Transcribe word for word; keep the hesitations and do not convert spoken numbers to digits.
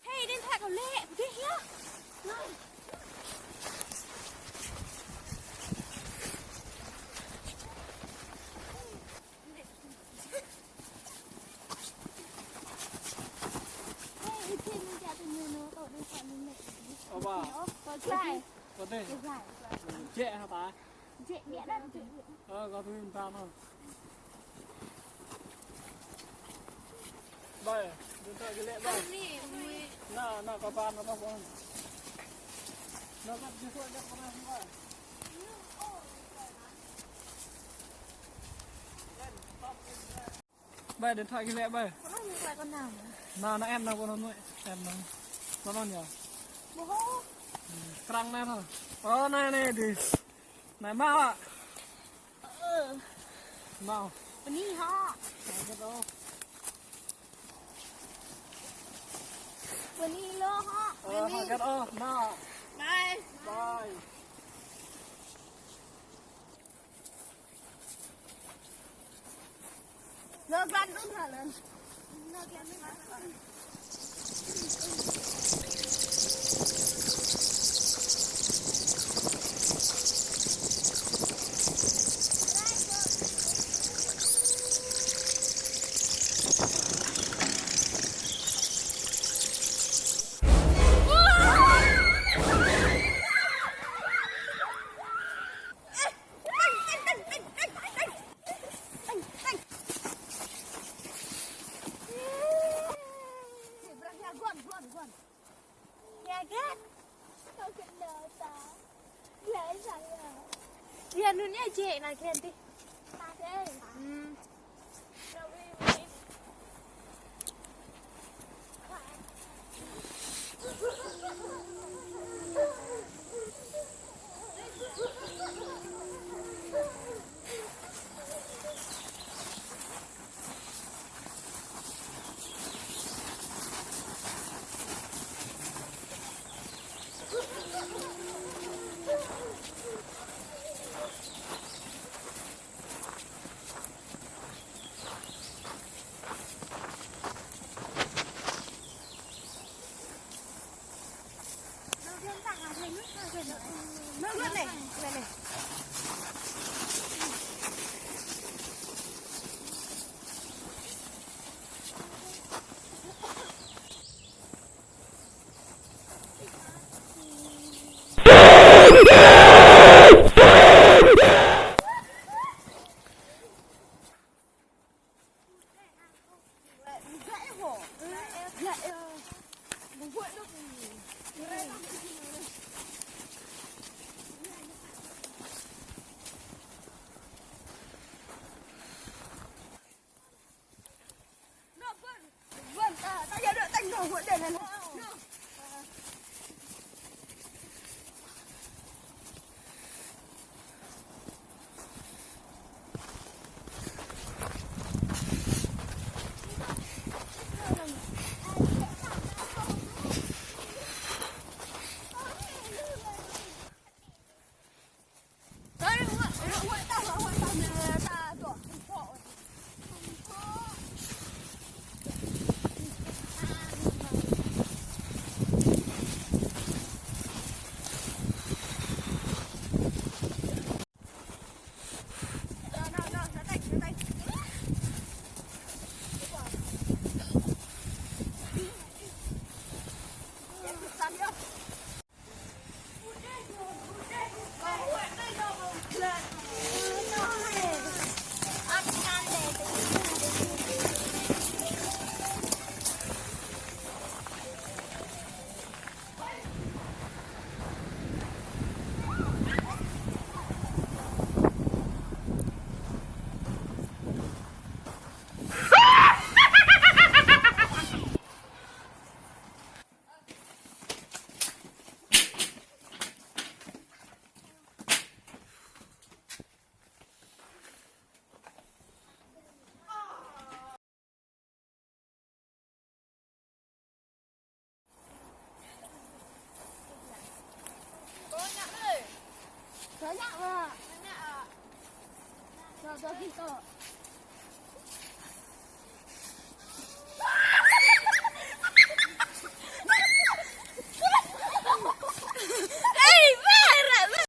Hei, điện thoại kâo lĕ, pơdih yơh. Ơ, ba. Ơ, ba. Ơ, dê. Dê hă, ba? Dê, dê, dê. Ơ, kâo tui ta mơ̆n. Bai, điện thoại kơ lĕ, bai. Nă, nă, kâo pơan, kâo pơan. Nă, kâo điện thoại kơ lĕ, bai. Bai, điện thoại kơ lĕ, bai. Nă, nă, em nă, kâo nă, em nă. Kâo nă nhă. Krăng nă thôi. Ơ, nă, nă, đi. Nă, mă. Ơ. Mă. Bơni hă. Nă, kâo. Bơni lŏ hă. Ơ, hă, kâo, nă. Bye. Bye. Nơ glan ưm hă lĕ. Nơ glan ưm hă lĕ. Kian nun ya jek na kian tih. Hmm. Ơ, ơ. Dŏ, dŏ gih tŏ.